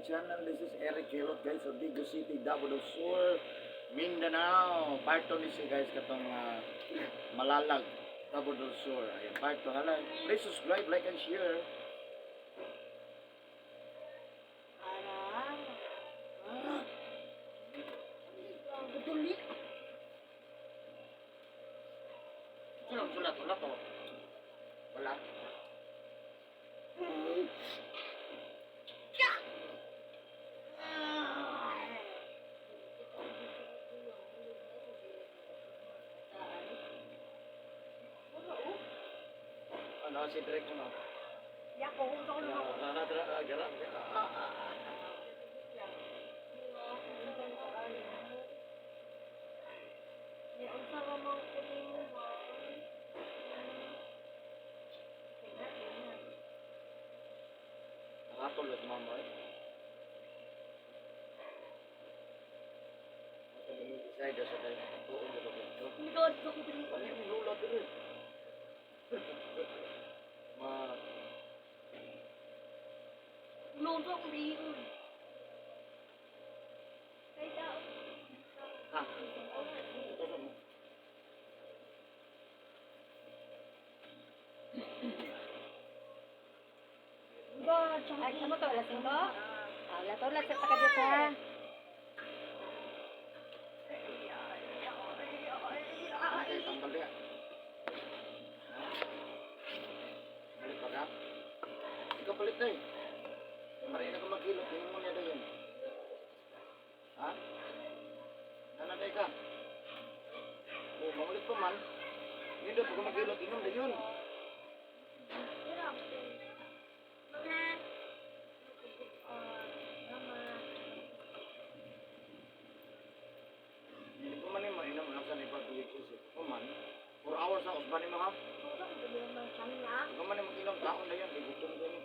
channel. This is Eric Hilot, guys, of Digos City, Davao del Sur, Mindanao. Part 2 ni siya, guys, katong Malalag, Davao del Sur. Ayan, part 2. Hala. Please subscribe, like, and share. Ara. Ah. Guduli. Sino ang sulat? Wala to. Wala. Ano, si Drake mo? Yako, kung ako naman. Ya, unsa ra man ko nimo ba? Nakatulog mama eh. Decide sa dahil tuon na ba ito? Hindi ko dili. Ano yung lula dito eh? Ma, Luto ko dili. Kay tao. Ha? Ito sa mo. Ba, tsaka Ay, kamo to, alas 5? Ah, wala to, wala sa takadyo sa. Okay, tambal niya. Ha? Balik pa ka? Ikaw palit na eh. Marin na ka magkilot. Tingin mo niya dayon. Ha? Nananay ka. O, maulit pa man. Hindi daw, pag magkilot, inom na yun. Hindi pa man yung mainom lang sa ipag-exercise. Pa man. 4 hours na usban ni mga. Ikaw man yung mag-inom, taon na yan. Igutom ko yun.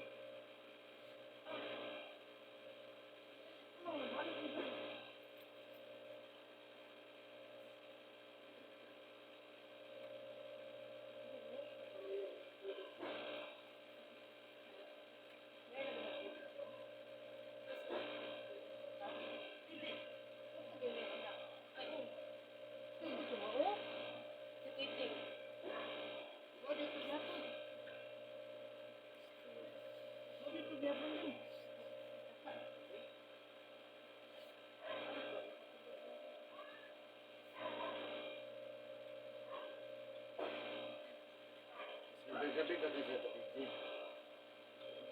Gabi-gabi ka kasi ito.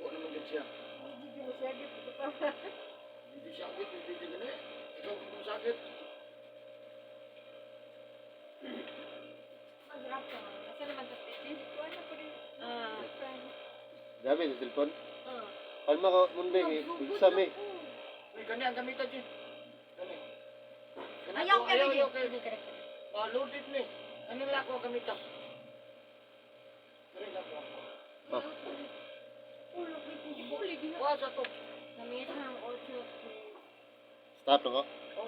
Ako naman din siya. Hindi sakit, hindi siya gani. Ikaw kung sakit. Ah. Dami sa cellphone. Kalma ko, munde, exam eh. Uy, gani ang gamitan siya. Gani. Gani Ayaw ako, ka ayaw, lagi. ayaw kayo. Oh, loaded ni. Ano lang ako gamitan? Gani lang ako. Oh. Wah, sa to. Namisa ng 8. Stop na ko. Oh.